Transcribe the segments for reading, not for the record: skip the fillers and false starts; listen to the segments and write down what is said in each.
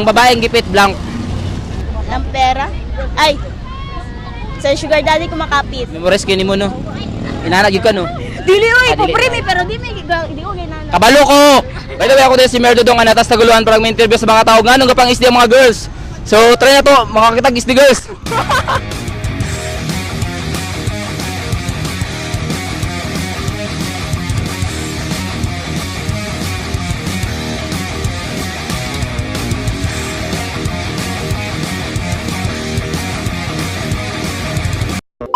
Ang babaeng gipit blank. Ng pera. Ay! Sa sugar daddy kumakapit. Memorize kini mo, no? Inana gyud ka, no? Dili oy, Ah, dili. pobre mi pero di mi di ko ginana. Kabalo ko! By the way, ako din si Merdo Dong Anatas Taguluan para may interview sa mga tao nga nung gapang isdi ang mga girls. So, try na to, makakita isdi girls.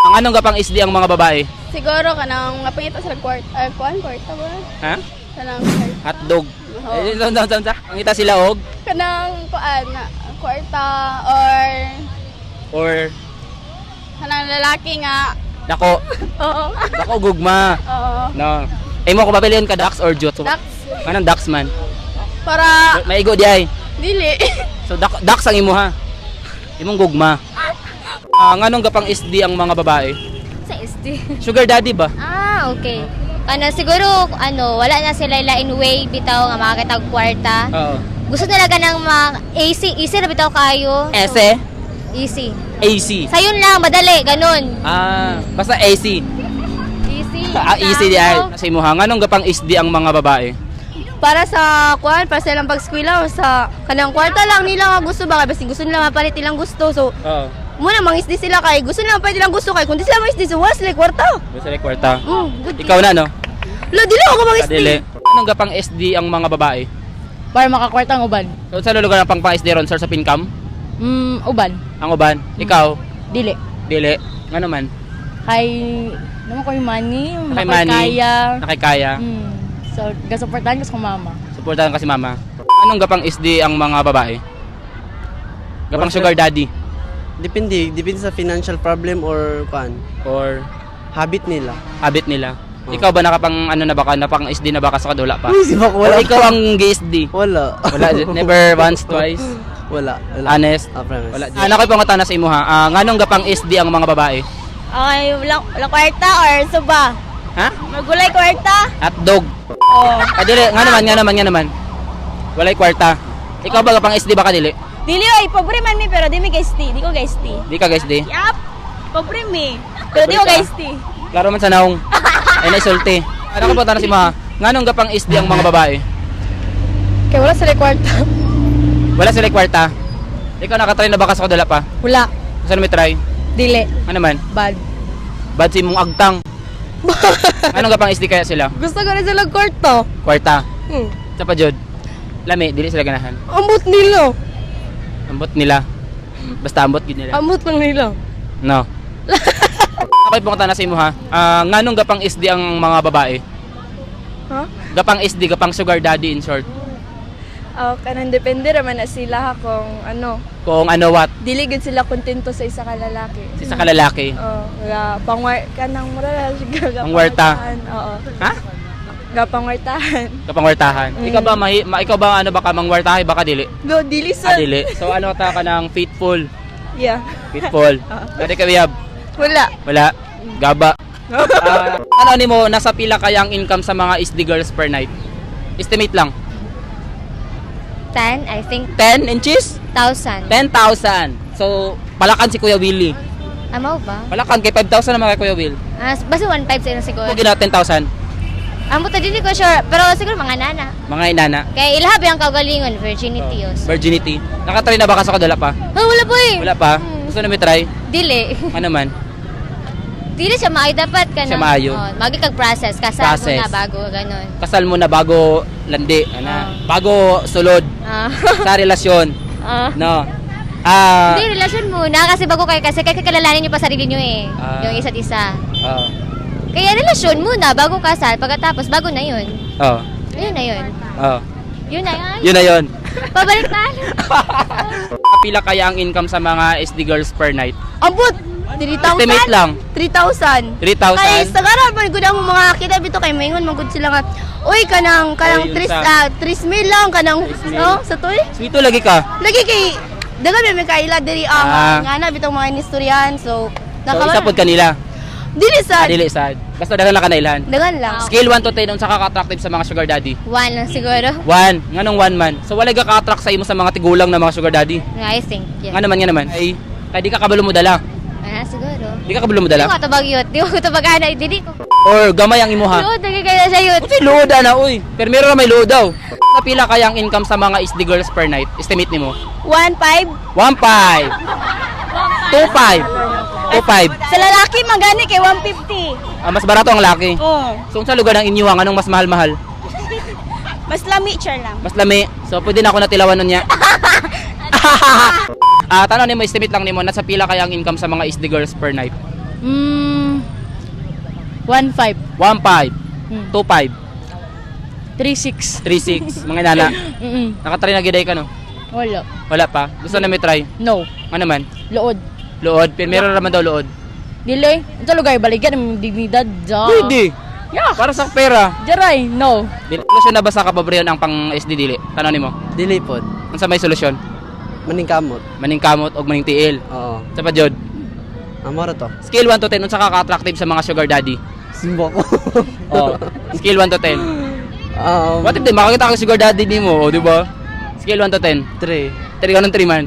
Ang anong gapang isdi ang mga babae? Siguro kanang mapangita sa kwart, ay kuan kwarta ba? Ha? Kanang Hotdog. Oo. Eh, sa. Ang ita sila og kanang kuan na kwarta or or kanang lalaki nga. dako. Oo. Dako gugma. Oo. No. Eh mo ko papilion ka Dax or Jot? Dax. Anong Dax man? Para Maigo di ay. dili. So Dax ang imo ha. Imong gugma. Ah, nganong gapang SD ang mga babae? Sa SD. Sugar daddy ba? Ah, okay. Ano, siguro, ano, wala na sila lain way bitaw nga makakitag kwarta. Oo. Gusto nila ganang mga AC, easy na bitaw kayo. So, S easy. AC. Sayon lang, madali, ganun. Ah, basta AC. Easy. Ah, easy di ay. Sa imo ha, nganong gapang SD ang mga babae? Para sa kuan, para sa ilang pagskwela o sa kanang kwarta lang nila nga gusto ba kay basta gusto nila mapalit ilang gusto. So Oo. muna mangisdi sila kay gusto nila mapalit ilang gusto kay kung di sila mangisdi so wala sila kwarta. Gusto nila kwarta. Good. Ikaw na no? Lo dili ako mangisdi. Adili. Anong gapang SD ang mga babae? Para makakwarta ang uban. So sa lugar ang pang SD ron sir sa Pincam? Uban. Ang uban. Ikaw, Dili. dili. Ngano man? Kay, naman ko'y money, Kay nakoy money. kaya. Nakikaya. So, gasuportahan ko sa kong mama. Suportahan kasi mama. Anong gapang SD ang mga babae? Gapang Wala, sugar daddy Depende, depende sa financial problem or kuan, or habit nila. habit nila. Oh. Ikaw ba nakapang ano na baka napang SD na baka sa kadula pa? Uy, si Bak, Or wala. ikaw ang GSD? Wala. Wala, never once, twice. Wala. Wala. Honest. Ah, promise. Wala. Ano kayo pangutana sa imo ha? Ah, nganong gapang SD ang mga babae? Okay, walang, walang kwarta or suba. Ha? Magulay kwarta. Hotdog. Oh. Ah, dili, nga naman, nga naman, nga naman. Walay kwarta. Ikaw ba gapang SD ba ka dili? Dili oy, pobre man mi pero di mi guys di ko guys Di ka guys di. Yup. Pobre mi. Pero di ko Pobre ka. guys Klaro man sa naong. Ay naisulti. Ano ka pangutana sa imo ha? Nganong gapang SD ang mga babae? Kaya wala sila kwarta. Wala sila kwarta. Ikaw nakatry na ba ka sa kadala pa? Wala. Saan may try? Dili. Ano man? Bad. Bad si mong agtang. Anong gapang SD kaya sila? Gusto ko rin sila kwarta. Kwarta. Hmm. Sa pa jud. Lami, dili sila ganahan. Ambot nila. Ambot nila. Basta ambot gid nila. Ambot lang nila. No. Ako'y pumunta na sa imo ha. Ah, nganong gapang SD ang mga babae? Huh? Gapang SD, gapang sugar daddy in short. Oh, kanang depende raman na sila ha kung ano, Kung ano what, dili gud sila kontento sa isa ka lalaki. sa isa ka lalaki. Oh, ga pangwar kanang mura ra siya ga Pangwarta. pangwartahan. Oo. Ha? Ga pangwartahan. Gapang wartahan. Ikaw ba ikaw ba ano baka mangwartahay baka dili? Go dili Ah, sa. dili. So ano ta ka ng faithful? Yeah. Faithful. Dati ka biyab. Wala. Wala. Gaba. Ah, ano nimo nasa pila kaya ang income sa mga SD girls per night? Estimate lang. 10, I think, 10 inches? 1,000. 10,000. So, palakan si Kuya Willie. Amaw ba? Palakan kay 5,000 naman kay Kuya Will. Ah, basta 1.5 sila siguro. Kung gina 10,000, Amo ta dili ko sure, pero siguro mga nana. mga inana. Kay ilaha ba yung kaugalingon, virginity oh. So, Virginity. Nakatry na ba ka sa kadala pa? Ah, wala po eh. Wala pa. Gusto na may try? Dili. Ano man? Dili siya maayo dapat ka Siya maayo. Oh, magi kag process, kasal Process. mo na bago ganun. Kasal mo na bago landi, ana. Bago sulod Ah. sa relasyon. Ah. No. Ah, Hindi, relasyon muna kasi bago kayo kasi kaya kakalalanin niyo pa sarili niyo eh. Ah. Yung isa't isa. oh. Kaya relasyon muna bago kasal, pagkatapos bago na yun. Oh. Yun na yun. Oh. Yun na yun. Yun na yun. Pabalik tayo. Pila kaya ang income sa mga SD girls per night? Ambot 3,000. Estimate lang. 3,000. 3,000. Kay sa garan man gud ang mga kita bito kay maingon man gud sila nga uy kanang kanang Oy, tres unsa? 3 mil lang kanang Tres mil. no sa toy. Sweeto lagi ka. Lagi kay daga may kaila diri Ah. nga na bitong mga inistoryahan so So, isa pod kanila. Dili sad. Dili sad. Basta daghan lang ka nailhan. Daghan lang. Scale 1 to 10, unsa ka ka-attractive sa mga sugar daddy? One lang siguro. 1. Nganong 1 man? So wala ka ka-attract sa imo sa mga tigulang na mga sugar daddy? I think, yeah. Nga naman, nga naman. Ay, kay di ka kabalo mo dala. Ah, siguro. Di ka kabalo mo Di dala. ko tabag yun. Di ko tabag ana. Dili ko. Or gamay ang imuha. Luod, lagi kaya siya yun. Uy, luod na, uy. Pero meron na may luod daw. Sa pila kaya ang income sa mga SD girls per night? Estimate nimo? 1.5. 1.5. 2.5. 2.5. Sa lalaki, magani kay 150. Ah, mas barato ang laki. Oh. So, sa lugar ng inyo, ang anong mas mahal-mahal? Mas lami, char lang. Mas lami. So, pwede na ako natilawan nun niya. Ah, tanong nimo, estimate lang nimo, nasa pila kaya ang income sa mga SD girls per night? 1.5. 1.5, 2.5, 3.6. 3.6, mga nana. Nakatry na giday ka, no? Wala. Wala pa. Gusto na may try. No. Ano man? Lood. Luod. Pero meron naman daw luod. Dili. Ito lugar, baligyan ang dignidad. Ja. Pwede. Yeah. Para sa pera. Jaray, no. Dili. Solusyon na ba sa kapobre ang pang SD dili? Tanong nimo. Dili pod. Unsa may solusyon? Maningkamot. Maningkamot og maning tiil. Oo. Sa pa jud. Amora to. Scale 1 to 10 unsa ka ka-attractive sa mga sugar daddy? Simbo ko. Oh, scale 1 to 10. What if di makakita ka sugar daddy nimo, oh, di ba? Scale 1 to 10. 3. 3 ka ng 3 man.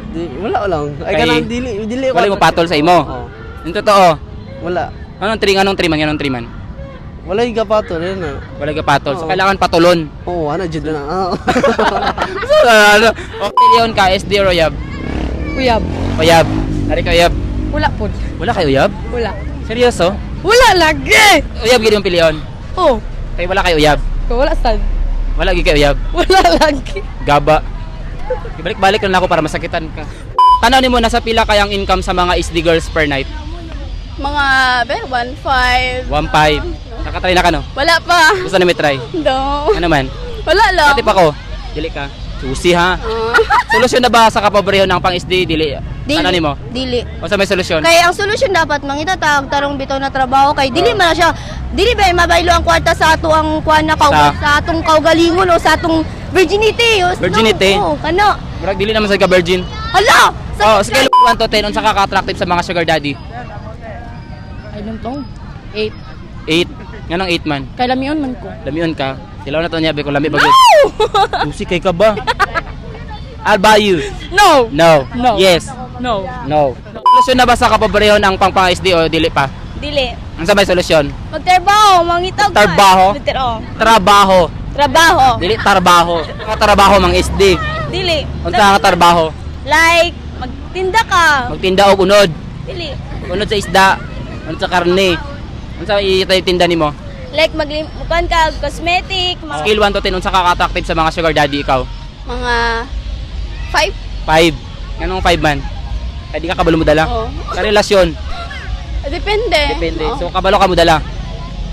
Di, wala lang. Ay Kay- kanang dili dili ko Wala mo patol sa imo. Oo. Yung totoo. Wala. Anong 3 anong 3 man, anong 3 man? Wala yung kapatol yun na. Wala ka patol. So Oo. kailangan patulon. Oo, ano jud na. Oo. So, ano? Okay, Leon ka, SD or Uyab? Uyab. Uyab. Ari ka Uyab. Wala po. Wala kay Uyab? Wala. Seryoso? Wala lagi! Uyab gid yung pilion. Oh. Kay wala kay Uyab. Wala sad. Wala gid kay Uyab. Wala lagi. Gaba. Ibalik-balik lang ako para masakitan ka. Tanaw nimo nasa pila kayang income sa mga SD girls per night? Mga, be, 1.5. 1.5. Nakatry na ka no? Wala pa. Gusto na may try. No. Ano man? Wala lang. Pati pa ko. Dili ka. Susi ha. Solusyon na ba sa kapobreho ng pang SD dili? Dili. Ano nimo? Dili. O sa may solusyon? Kay ang solusyon dapat mangita tag tarong bitaw na trabaho kay dili man na siya dili ba mabaylo ang kwarta sa ato ang kuan na kaw, Sa- sa atong kaugalingon o sa atong virginity. O, Virginity? No, oh, kana. Murag dili naman sa ka virgin. Hala! Oh, scale 1 to 10 unsa ka ka-attractive sa mga sugar daddy? I don't know. 8. 8. Nganong 8 man? Kay lamion man ko. Lamion ka. Silaw na to niya be kung lami ba gyud. Susi kay ka ba? I'll buy you. No! No. No. Yes. No. No. Solusyon na ba sa kapobreho ng pang pang SD o dili pa? Dili. Unsa may solusyon? Magtrabaho, mangitag. Magtrabaho? Magtrabaho. Trabaho. Trabaho. Dili trabaho. Nga trabaho mang SD. Dili. Unsa nga trabaho? Like, magtinda ka. Magtinda og unod. Dili. Unod sa isda, unod sa karne. Unsa itinda nimo? Like, magkuhan ka, cosmetic. Scale 1 to 10 unsa ka ka-attractive sa mga sugar daddy ikaw? Mga 5. 5. Nganong 5 man? Kay di ka kabalo mo dala. Oo. Sa relasyon, Depende. depende. Oo. So kabalo ka mo dala.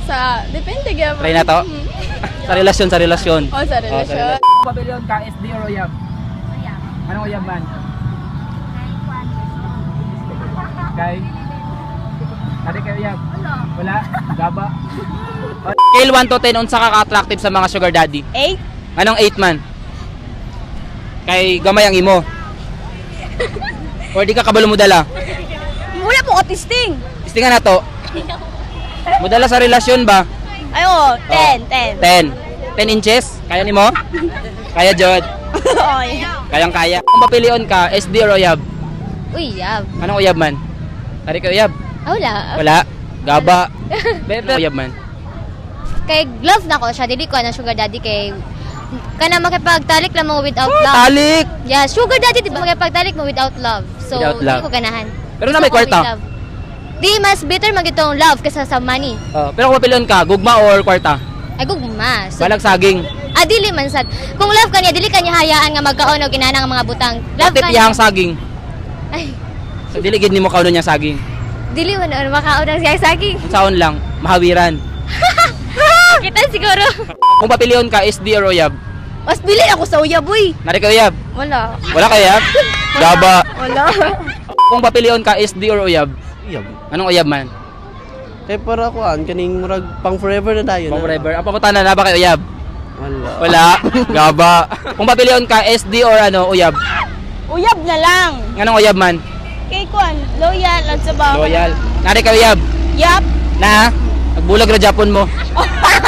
Sa, depende gyud. Try na to. Sa relasyon, sa relasyon. Oh, sa relasyon. Pabilion ka SD or uyab? Uyab. Anong uyab man? Kay? Ate kay uyab? Wala. Wala? Gaba. Scale 1 to 10, unsa ka ka-attractive sa mga sugar daddy? 8. Anong 8 man? Kay gamay ang imo. Or di ka kabalo mo dala? Wala po ka testing. Tistingan na to. Mudala sa relasyon ba? Ay, oh, 10, 10. 10. 10 inches? Kaya nimo? Kaya Jod. Oh, yeah. Kayang kaya. Kung papilion ka, SD or uyab? Uyab. Anong uyab man? Tari ka uyab? Ah, wala. Wala. Gaba. Bebe. Uyab man. Kay love na ko siya. Dili ko na sugar daddy kay kana makipagtalik lang mo without love. Talik! Yeah, sugar daddy di ba makipagtalik mo without love. So, Without love. di ko ganahan. Pero na may Gusto ko with kwarta. love. Di mas better magitong love kaysa sa money. Oh, pero kung papilion ka, gugma or kwarta? Ay gugma. So, Balag saging. ah, dili man sad. Kung love kaniya, dili kaniya hayaan nga magkaon og inana nga mga butang. Love Tip kaniya. iyang saging. Ay, So dili gid nimo kaunon niyang saging. dili man on makaon ang siyang saging. Unsaon lang, mahawiran. Kita siguro. Kung papilion ka, SD or uyab? Mas bili ako sa uyab uy. Nari ka uyab? Wala. Wala ka uyab? Gaba. Wala. Kung papilion ka, SD or uyab? Uyab. Anong uyab man? Kay para kuan kaning murag pang forever na dayon. Pang forever. Ang pangutana na ba kay uyab? Wala. Wala. Gaba. Kung papilion ka, SD or ano, uyab? Uyab na lang. Nganong uyab man? Kay kuan, loyal at sa ba? Loyal. Nari ka uyab. Yap. Na, nagbulag ra Japon mo.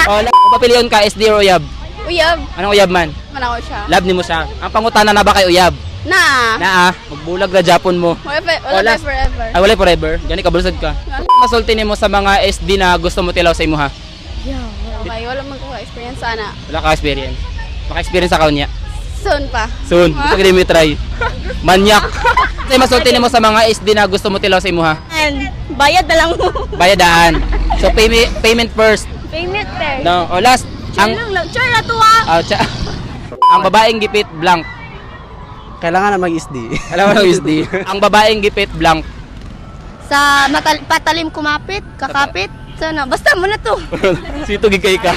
Oh, kung papilion ka, SD or uyab? Uyab, Anong uyab man? man ako siya. Love nimo siya. Ang pangutana na ba kay uyab? Na. Na ah, magbulag ra Japon mo. Wala pa, Oh, wala last. pa forever. Ay, wala forever. Gani ka bulusad ka. Masulti nimo sa mga SD na gusto mo tilaw sa imuha. Okay, wala man ko experience sana. Wala ka experience. Maka-experience sa niya. Soon pa. Soon. Gusto ko mo try. Manyak. Say masulti nimo sa mga SD na gusto mo tilaw sa imuha. And bayad na lang mo. Bayadaan. So payment first. Payment per. No. O last, ang Ang lang, sure na to ah. Ah, ang babaeng gipit blank. Kailangan na mag-SD. Alam mo ng SD. Ang babaeng gipit blank. Sa patalim kumapit, kakapit, sana. Basta mo na to. Sito gigay ka.